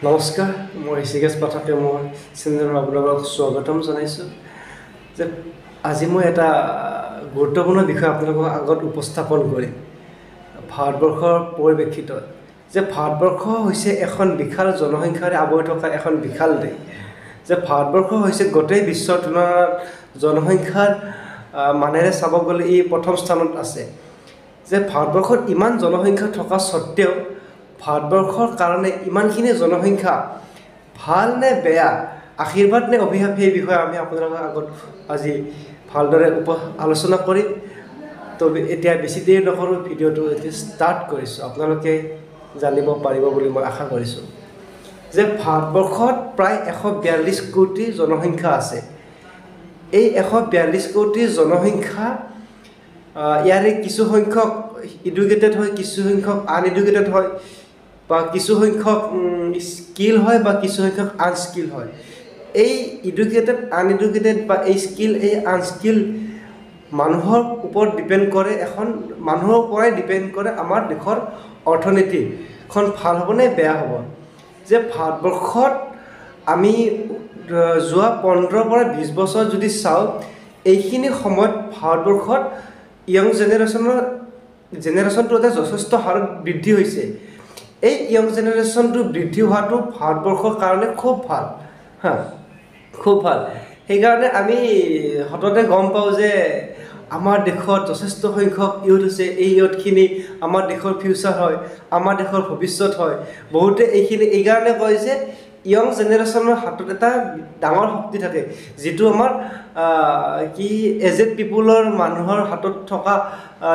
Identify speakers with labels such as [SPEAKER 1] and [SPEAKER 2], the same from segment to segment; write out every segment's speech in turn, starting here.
[SPEAKER 1] নমস্কাৰ, মই ঋষিকেশ পাঠকে মোৰ চেনেলত আপোনালোকক স্বাগতম জনাইছোঁ। যে আজি মই এটা গুৰুত্বপূৰ্ণ বিষয় আপোনালোকৰ আগত উপস্থাপন কৰিম ভাৰতবৰ্ষৰ পৰিপ্ৰেক্ষিতত। যে ভাৰতবৰ্ষ হৈছে এখন বিশাল জনসংখ্যাৰে আৱৰি থকা এখন বিশাল দেশ। যে ভাৰতবৰ্ষ হৈছে গোটেই বিশ্বৰ তুলনাত জনসংখ্যাৰ মানেৰে চাব গ'লে ই প্ৰথম স্থানত আছে। যে ভাৰতবৰ্ষত ইমান জনসংখ্যা থকা স্বত্তেও ভাৰতবৰ্ষৰ কাৰণে ইমানখিনি জনসংখ্যা ভাল নে বেয়া, আশীৰ্বাদ নে অভিশাপ, সেই বিষয়ে আমি আপোনালোকৰ আগত আজি ভালদৰে আলোচনা কৰিম। তো এতিয়া বেছি দেৰি নকৰোঁ, ভিডিঅ'টো এতিয়া ষ্টাৰ্ট কৰিছোঁ। আপোনালোকে জানিব পাৰিব বুলি মই আশা কৰিছোঁ। যে ভাৰতবৰ্ষত প্ৰায় 142 কোটি জনসংখ্যা আছে। এই 142 কোটি জনসংখ্যা ইয়াৰে কিছুসংখ্যক এডুকেটেড হয়, কিছুসংখ্যক আনএডুকেটেড হয়, বা কিছুসংখ্যক স্কিল হয়, বা কিছুসংখ্যক আনস্কিল হয়। এই এডুকেটেড, আনএডুকেটেড বা এই স্কিল, এই আনস্কিল মানুহৰ ওপৰত ডিপেণ্ড কৰে, এখন মানুহৰ পৰাই ডিপেণ্ড কৰে আমাৰ দেশৰ অৰ্থনীতিখন ভাল হ'ব নে বেয়া হ'ব। যে ভাৰতবৰ্ষত আমি যোৱা 15ৰ পৰা 20 বছৰ যদি চাওঁ, এইখিনি সময়ত ভাৰতবৰ্ষত য়ং জেনেৰেশ্যনটো এটা যথেষ্ট হাৰত বৃদ্ধি হৈছে। এই য়ং জেনেৰেশ্যনটো বৃদ্ধি হোৱাটো ভাৰতবৰ্ষৰ কাৰণে খুব ভাল, হা, খুব ভাল। সেইকাৰণে আমি সততে গম পাওঁ যে আমাৰ দেশত যথেষ্ট সংখ্যক ইউথ আছে। এই ইউথখিনি আমাৰ দেশৰ ফিউচাৰ হয়, আমাৰ দেশৰ ভৱিষ্যত হয়। বহুতে এইখিনি এইকাৰণে কয় যে য়ং জেনেৰেশ্যনৰ হাতত এটা ডাঙৰ শক্তি থাকে, যিটো আমাৰ কি এজেড পিপুলৰ মানুহৰ হাতত থকা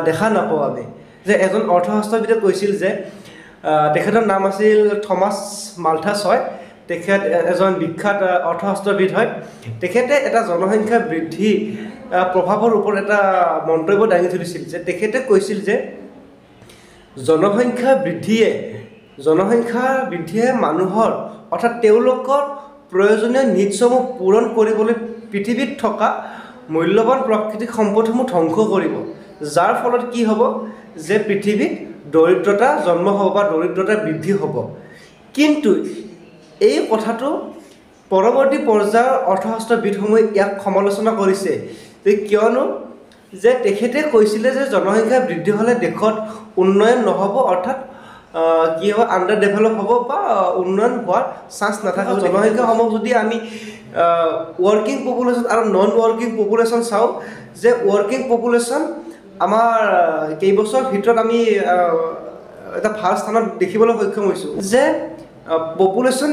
[SPEAKER 1] দেখা নাপাওঁ আমি। যে এজন অৰ্থশাস্ত্ৰবিদে কৈছিল যে, তেখেতৰ নাম আছিল থমাছ মালথাছ হয়, তেখেত এজন বিখ্যাত অৰ্থশাস্ত্ৰবিদ হয়। তেখেতে এটা জনসংখ্যা বৃদ্ধি প্ৰভাৱৰ ওপৰত এটা মন্তব্য দাঙি ধৰিছিল। যে তেখেতে কৈছিল যে জনসংখ্যা বৃদ্ধিয়ে মানুহৰ, অৰ্থাৎ তেওঁলোকৰ প্ৰয়োজনীয় নিডছসমূহ পূৰণ কৰিবলৈ পৃথিৱীত থকা মূল্যৱান প্ৰাকৃতিক সম্পদসমূহ ধ্বংস কৰিব, যাৰ ফলত কি হ'ব যে পৃথিৱীত দৰিদ্ৰতা জন্ম হ'ব বা দৰিদ্ৰতা বৃদ্ধি হ'ব। কিন্তু এই কথাটো পৰৱৰ্তী পৰ্যায়ৰ অৰ্থশাস্ত্ৰবিদসমূহে ইয়াক সমালোচনা কৰিছে। যে কিয়নো যে তেখেতে কৈছিলে যে জনসংখ্যা বৃদ্ধি হ'লে দেশত উন্নয়ন নহ'ব, অৰ্থাৎ কি হ'ব, আণ্ডাৰ ডেভেলপ হ'ব বা উন্নয়ন হোৱাৰ চান্স নাথাকে। জনসংখ্যাসমূহ যদি আমি ৱৰ্কিং পপুলেশ্যন আৰু নন ৱৰ্কিং পপুলেশ্যন চাওঁ, যে ৱৰ্কিং পপুলেশ্যন আমাৰ কেইবছৰ ভিতৰত আমি এটা ভাল স্থানত দেখিবলৈ সক্ষম হৈছোঁ। যে পপুলেশ্যন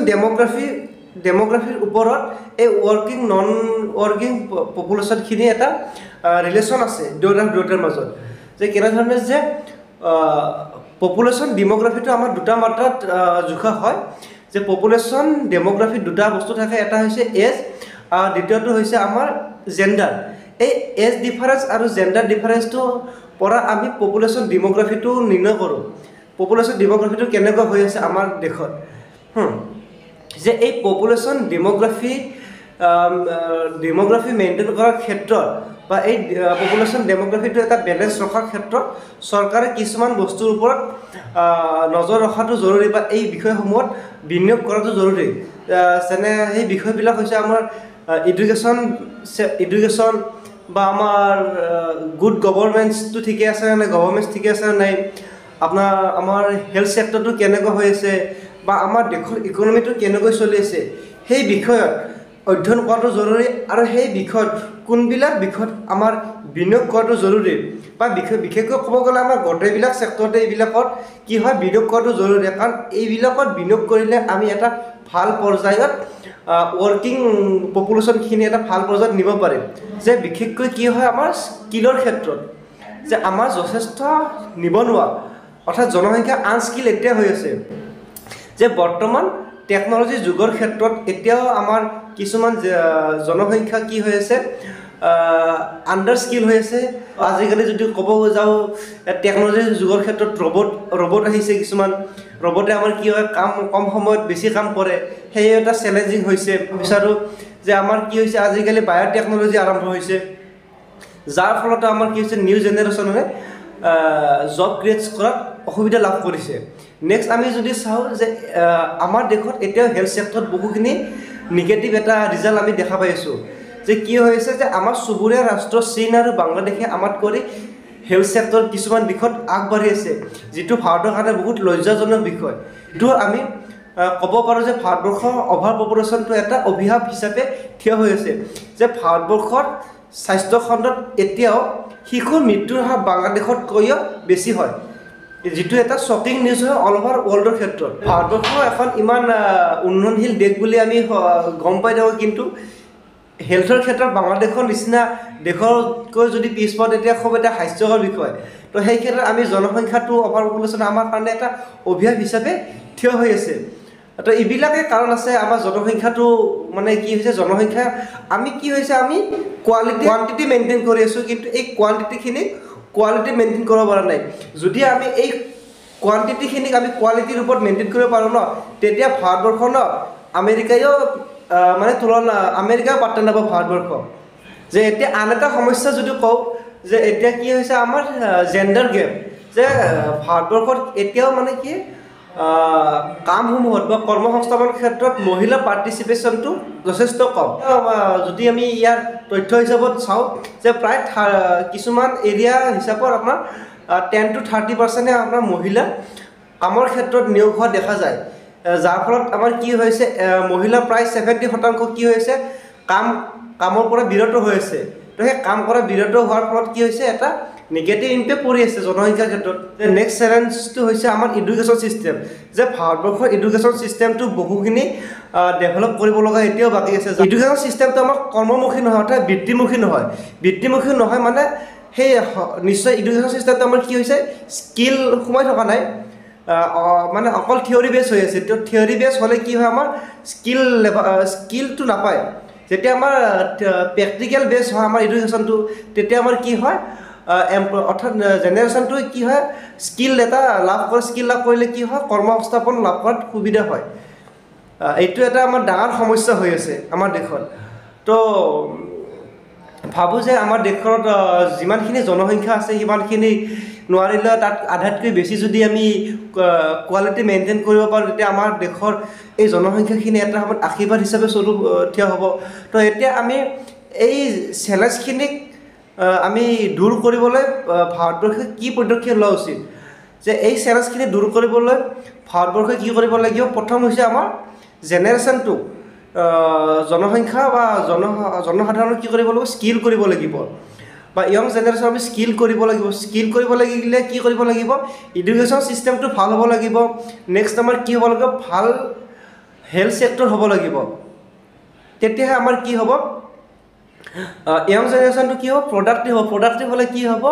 [SPEAKER 1] ডেম'গ্ৰাফিৰ ওপৰত এই ৱৰ্কিং, নন ৱৰ্কিং পপুলেশ্যনখিনি এটা ৰিলেশ্যন আছে দুয়োটাৰ মাজত। যে কেনেধৰণে যে পপুলেশ্যন ডেম'গ্ৰাফিটো আমাৰ দুটা মাত্ৰাত জোখা হয়। যে পপুলেশ্যন ডেম'গ্ৰাফিত দুটা বস্তু থাকে, এটা হৈছে এজ, দ্বিতীয়টো হৈছে আমাৰ জেণ্ডাৰ। এই এজ ডিফাৰেঞ্চ আৰু জেণ্ডাৰ ডিফাৰেঞ্চটোৰ পৰা আমি পপুলেশ্যন ডেম'গ্ৰাফিটো নিৰ্ণয় কৰোঁ, পপুলেশ্যন ডেম'গ্ৰাফিটো কেনেকুৱা হৈ আছে আমাৰ দেশত। যে এই পপুলেশ্যন ডেম'গ্ৰাফি মেইনটেইন কৰাৰ ক্ষেত্ৰত বা এই পপুলেশ্যন ডেম'গ্ৰাফিটো এটা বেলেঞ্চ ৰখাৰ ক্ষেত্ৰত চৰকাৰে কিছুমান বস্তুৰ ওপৰত নজৰ ৰখাটো জৰুৰী বা এই বিষয়সমূহত বিনিয়োগ কৰাটো জৰুৰী। যেনে সেই বিষয়বিলাক হৈছে আমাৰ এডুকেশ্যন বা আমাৰ গুড গভৰ্ণমেণ্টছটো ঠিকে আছে নে নাই, গভৰ্ণমেণ্টছ ঠিকে আছে নে নাই, আপোনাৰ আমাৰ হেল্থ ছেক্টৰটো কেনেকুৱা হৈ আছে বা আমাৰ দেশৰ ইকনমিটো কেনেকৈ চলি আছে, সেই বিষয়ত অধ্যয়ন কৰাটো জৰুৰী। আৰু সেই বিষয়ত কোনবিলাক বিষয়ত আমাৰ বিনিয়োগ কৰাটো জৰুৰী বা বিশেষকৈ ক'ব গ'লে আমাৰ গোটেইবিলাক ছেক্টৰতে এইবিলাকত কি হয়, বিনিয়োগ কৰাটো জৰুৰী। কাৰণ এইবিলাকত বিনিয়োগ কৰিলে আমি এটা ভাল পৰ্যায়ত ৱৰ্কিং পপুলেশ্যনখিনি এটা ভাল পৰ্যায়ত নিব পাৰিম। যে বিশেষকৈ কি হয়, আমাৰ স্কিলৰ ক্ষেত্ৰত যে আমাৰ যথেষ্ট নিবনুৱা, অৰ্থাৎ জনসংখ্যা আনস্কিল এতিয়া হৈ আছে। যে বৰ্তমান টেকন'লজি যুগৰ ক্ষেত্ৰত এতিয়াও আমাৰ কিছুমান জনসংখ্যা কি হৈ আছে, আণ্ডাৰ স্কিল হৈ আছে। আজিকালি যদি ক'ব যাওঁ, টেকন'লজিৰ যুগৰ ক্ষেত্ৰত ৰবট আহিছে। কিছুমান ৰবটে আমাৰ কি হয়, কাম কম সময়ত বেছি কাম কৰে, সেয়ে এটা চেলেঞ্জিং হৈছে। বিচাৰোঁ যে আমাৰ কি হৈছে, আজিকালি বায়'টেকন'লজি আৰম্ভ হৈছে, যাৰ ফলত আমাৰ কি হৈছে, নিউ জেনেৰেশ্যনে জব ক্ৰিয়েট কৰাত অসুবিধা লাভ কৰিছে। নেক্সট আমি যদি চাওঁ যে আমাৰ দেশত এতিয়াও হেল্থ ছেক্টৰত বহুখিনি নিগেটিভ এটা ৰিজাল্ট আমি দেখা পাইছোঁ। যে কি হৈছে যে আমাৰ চুবুৰীয়া ৰাষ্ট্ৰ চীন আৰু বাংলাদেশে আমাতকৈ হেল্থ ছেক্টৰ কিছুমান দিশত আগবাঢ়ি আছে, যিটো ভাৰতৰ কাৰণে বহুত লজ্জাজনক বিষয়। এইটো আমি ক'ব পাৰোঁ যে ভাৰতবৰ্ষৰ অভাৰ পপুলেশ্যনটো এটা অভিশাপ হিচাপে থিয় হৈ আছে। যে ভাৰতবৰ্ষত স্বাস্থ্যখণ্ডত এতিয়াও শিশুৰ মৃত্যুৰ হাৰ বাংলাদেশতকৈও বেছি হয়, যিটো এটা শ্বকিং নিউজ হয় অল অভাৰ ৱৰ্ল্ডৰ ক্ষেত্ৰত। ভাৰতবৰ্ষ এখন ইমান উন্নয়নশীল দেশ বুলি আমি গম পাই থাকোঁ, কিন্তু হেল্থৰ ক্ষেত্ৰত বাংলাদেশৰ নিচিনা দেশতকৈ যদি পিছ পাওঁ তেতিয়া খুব এটা হাস্যকৰ বিষয়। তো সেই ক্ষেত্ৰত আমি জনসংখ্যাটো অভাৰ পপুলেশ্যন আমাৰ কাৰণে এটা অভিশাপ হিচাপে থিয় হৈ আছে। তো এইবিলাকে কাৰণ আছে আমাৰ জনসংখ্যাটো মানে কি হৈছে, জনসংখ্যা আমি কি হৈছে, আমি কোৱান্টিটি মেইনটেইন কৰি আছোঁ, কিন্তু এই কোৱান্টিটিখিনিক কোৱালিটি মেইনটেইন কৰিব পৰা নাই। যদি আমি এই কোৱান্টিটিখিনিক আমি কোৱালিটিৰ ৰূপত মেইনটেইন কৰিব পাৰোঁ ন, তেতিয়া ভাৰতবৰ্ষ ন আমেৰিকায়ো মানে তুলনা আমেৰিকাও পাত্তা নাপাব ভাৰতবৰ্ষ। যে এতিয়া আন এটা সমস্যা যদি কওঁ যে এতিয়া কি হৈছে আমাৰ জেণ্ডাৰ গেপ, যে ভাৰতবৰ্ষত এতিয়াও মানে কি কামসমূহত বা কৰ্মসংস্থাপনৰ ক্ষেত্ৰত মহিলা পাৰ্টিচিপেশ্যনটো যথেষ্ট কম। যদি আমি ইয়াৰ তথ্য হিচাপত চাওঁ যে প্ৰায় কিছুমান এৰিয়া হিচাপত আপোনাৰ 10 to 30% আপোনাৰ মহিলা কামৰ ক্ষেত্ৰত নিয়োগ হোৱা দেখা যায়। যাৰ ফলত আমাৰ কি হৈছে, মহিলা প্ৰায় 70% কি হৈছে কামৰ পৰা বিৰত হৈ আছে। তো সেই কাম কৰা বিৰত হোৱাৰ ফলত কি হৈছে, এটা নিগেটিভ ইম্পেক্ট পৰি আছে জনসংখ্যাৰ ক্ষেত্ৰত। নেক্সট চেলেঞ্জটো হৈছে আমাৰ এডুকেশ্যন ছিষ্টেম। যে ভাৰতবৰ্ষৰ এডুকেশ্যন ছিষ্টেমটো বহুখিনি ডেভেলপ কৰিব লগা এতিয়াও বাকী আছে। এডুকেশ্যন ছিষ্টেমটো আমাৰ কৰ্মমুখী নহয়, অৰ্থাৎ বৃত্তিমুখী নহয়। বৃত্তিমুখী নহয় মানে সেই নিশ্চয় এডুকেশ্যন ছিষ্টেমটো আমাৰ কি হৈছে, স্কিল সোমাই থকা নাই, মানে অকল থিয়ৰী বেছ হৈ আছে। তো থিয়ৰী বেছ হ'লে কি হয়, আমাৰ স্কিলটো নাপায়। যেতিয়া আমাৰ প্ৰেক্টিকেল বেছ হয় আমাৰ এডুকেশ্যনটো, তেতিয়া আমাৰ কি হয়, অৰ্থাৎ জেনেৰেশ্যনটোৱে কি হয়, স্কিল এটা লাভ কৰে। স্কিল লাভ কৰিলে কি হয়, কৰ্মসংস্থাপন লাভ কৰাত সুবিধা হয়। এইটো এটা আমাৰ ডাঙৰ সমস্যা হৈ আছে আমাৰ দেশত। তো ভাবোঁ যে আমাৰ দেশত যিমানখিনি জনসংখ্যা আছে সিমানখিনি নোৱাৰিলেও তাত আধাতকৈ বেছি যদি আমি কোৱালিটি মেইনটেইন কৰিব পাৰোঁ, তেতিয়া আমাৰ দেশৰ এই জনসংখ্যাখিনি এটা সময়ত আশীৰ্বাদ হিচাপে স্বৰূপ থিয় হ'ব। তো এতিয়া আমি এই চেলেঞ্জখিনিক আমি দূৰ কৰিবলৈ ভাৰতবৰ্ষে কি পদক্ষেপ লোৱা উচিত, যে এই চেলেঞ্জখিনি দূৰ কৰিবলৈ ভাৰতবৰ্ষে কি কৰিব লাগিব, প্ৰথম হৈছে আমাৰ জেনেৰেশ্যনটো জনসংখ্যা বা জনসাধাৰণক কি কৰিব লাগিব, স্কিল কৰিব লাগিব, বা য়ং জেনেৰেশ্যন আমি স্কিল কৰিব লাগিব। স্কিল কৰিব লাগিলে কি কৰিব লাগিব, এডুকেশ্যন ছিষ্টেমটো ভাল হ'ব লাগিব। নেক্সট আমাৰ কি হ'ব লাগিব, ভাল হেল্থ ছেক্টৰ হ'ব লাগিব। তেতিয়াহে আমাৰ কি হ'ব, য়ং জেনেৰেশ্যনটো কি হ'ব, প্ৰডাক্টিভ হ'ব। প্ৰডাক্টিভ হ'লে কি হ'ব,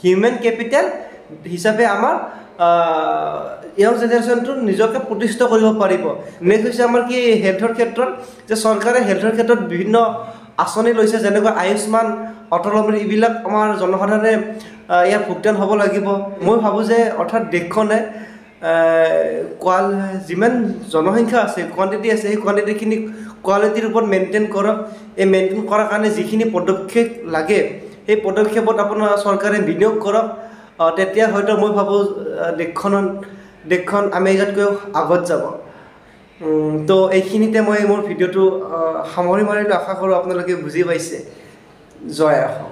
[SPEAKER 1] হিউমেন কেপিটেল হিচাপে আমাৰ য়ং জেনেৰেশ্যনটো নিজকে প্ৰতিষ্ঠিত কৰিব পাৰিব। নেক্সট হৈছে আমাৰ কি হেল্থৰ ক্ষেত্ৰত, যে চৰকাৰে হেল্থৰ ক্ষেত্ৰত বিভিন্ন আঁচনি লৈছে, যেনেকৈ আয়ুষ্মান, অটল অমৃত, এইবিলাক আমাৰ জনসাধাৰণে ইয়াৰ ভুগদান হ'ব লাগিব। মই ভাবোঁ যে অৰ্থাৎ দেশখনে যিমান জনসংখ্যা আছে, কোৱান্টিটি আছে, সেই কোৱান্টিটিখিনি কোৱালিটিৰ ওপৰত মেইনটেইন কৰক। এই মেইনটেইন কৰাৰ কাৰণে যিখিনি পদক্ষেপ লাগে, সেই পদক্ষেপত আপোনাৰ চৰকাৰে বিনিয়োগ কৰক। তেতিয়া হয়তো মই ভাবোঁ দেশখন আমেৰিকাতকৈও আগত যাব। তো এইখিনিতে মই মোৰ ভিডিঅ'টো সামৰি মাৰিলোঁ। আশা কৰোঁ আপোনালোকে বুজি পাইছে। জয় অসম।